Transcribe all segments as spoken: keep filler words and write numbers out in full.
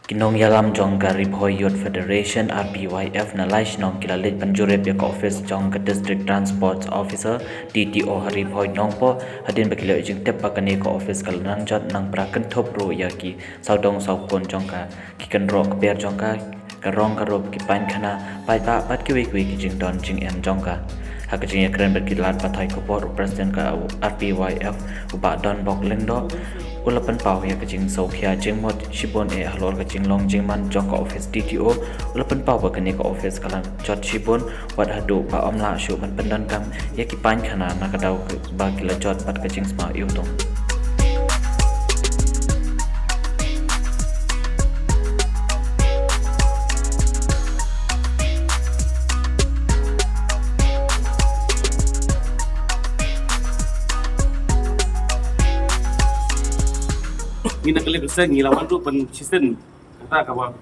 Ki nongïalam jong ka Ri Bhoi Youth Federation, R B Y F, na lai shnong ki la leit ban jurip ïa ka office jong ka District Transport Officer, D T O, ha Ri Bhoi Nongpoh, hadien ba ki la ïoh jingtip ba kane ka office ka la nang jot nang pra kynthup ruh ïa ki sawdong sawkun jong ka, ki kynroh kper jong ka, ka rong ka rup, ki painkhana paidbah bad kiwei kiwei ki jingdon jingem jong ka. Ha ka jingïakren bad ki lad pathai khubor, u President ka R B Y F, u Bah Donbok Lyngdoh, u la pynpaw ïa ka jingsngewkhia jingmut shibun eh halor ka jinglong jingman jong ka office D T O. U la pynpaw ba kane ka office ka la jot shibun wat haduh ba ym lah shuh ban pyndonkam ïa ki painkhana na ka daw ba ki la jot bad ka jingsma iwtung. Ngi na ka liang ka seng ngi la wan ruh ban shisien kata kaba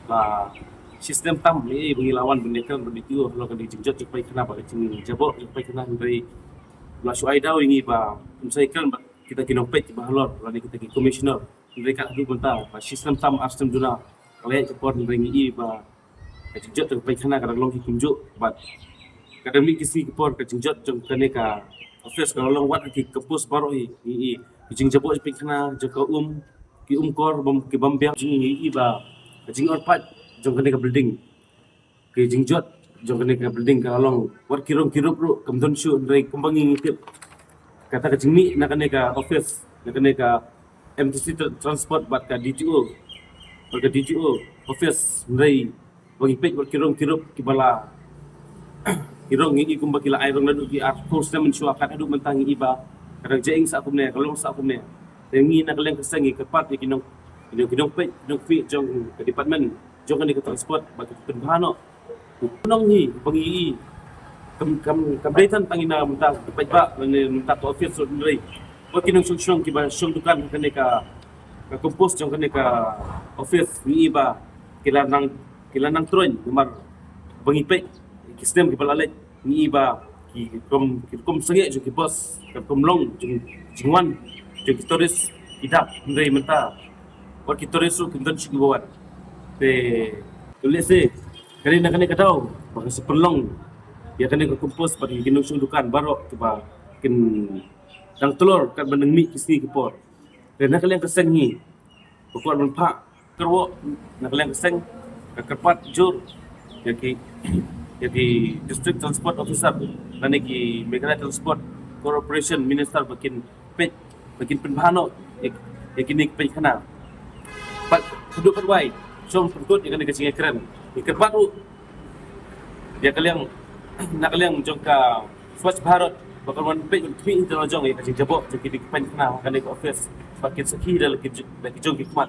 la shisien tam, eh, ba ngi la wan ban ïakren bad D T O halor ka jingjot jingpainkhana bad ka jingjabok jingpainkhana, hynrei la shu ai daw ïa ngi ba ym sa ïakren bad kita ki nongpeit ba halor lane kita ki commissioner. Hynrei kat haduh mynta ba shisien tam ar snem duna ka la ïaid ka por, hynrei ngi i ba ka jingjot jingpainkhana ka dang long hi kumjuh bad ka dang mih ki sngi ki por ka jingjot jong kane ka office ka la long wat ha ki campus baroh hi. Ngi i ka jingjabok jingpainkhana jong ka um, ki um kor bym, ki bym biang, jong ngi i ba ka jingor paid jong kane ka building, ka jingjot jong kane ka building ka la long wat ki rong ki rup ruh kam don shuh, hynrei kumba ngi tip kata ka jingmih na kane ka office, na kane ka M T C tra-, transport bad ka D T O, bad ka D T O office, hynrei ba ngi peit wat ki rong ki rup kiba la, ki rong ngi i kumba ki la ai rong naduh ki ar phew snem mynshuwa kat haduh mynta ngi i ba ka dang jaiñ sah kumne, ka long sah kumne. Te ngi na ka liang ka seng ngi kyrpad ïa ki nong, ki nong, ki nongpeit, ki nongpeit jong ka department jong kane ka transport ba ki pynbha noh. Nong hi ba ngi i kam, kam, kam dei tang ïa na mynta ka paidbah lane mynta ka office ruh, hynrei wat ki nongshong shnong kiba shong dukan kane ka, ka campus jong kane ka office ngi i ba ki la nang, ki la nang troiñ namar ba ngi peit ki snem kiba la leit ngi i ba ki rukom, ki rukom sangeh jong ki bus, ki rukom long jong, jingwan jong ki tourist ki dap, hynrei mynta wat ki tourist ruh kim don shuh kiba wan. Te to lehse ka dei na kane ka daw ba kan sa pynlong ïa kane ka campus bad ki nongshong dukan baroh kiba kin dang tlor katba nang mih ki sngi ki por. Te na ka liang ka seng hi, ka kwah ban phah kyrwoh na ka liang ka seng, ka kyrpad jur ïa ki, ïa ki District Transport Officer lane ki Meghalaya Transport Corporation Minister ba kin peit, ba kin pynbha noh ïa, ïa kine ki painkhana. Bad haduh katwai, shuwa pynkut ïa kane ka jingïakren, ngi kyrpad ruh ïa ka liang, na ka liang jong ka Swachh Bharat ba kan wan peit, wan khmih ïa la jong ïa ka jingjabok jong kine ki painkhana ha kane ka office ba kin sakhi da la ki, da ki jong ki khmat.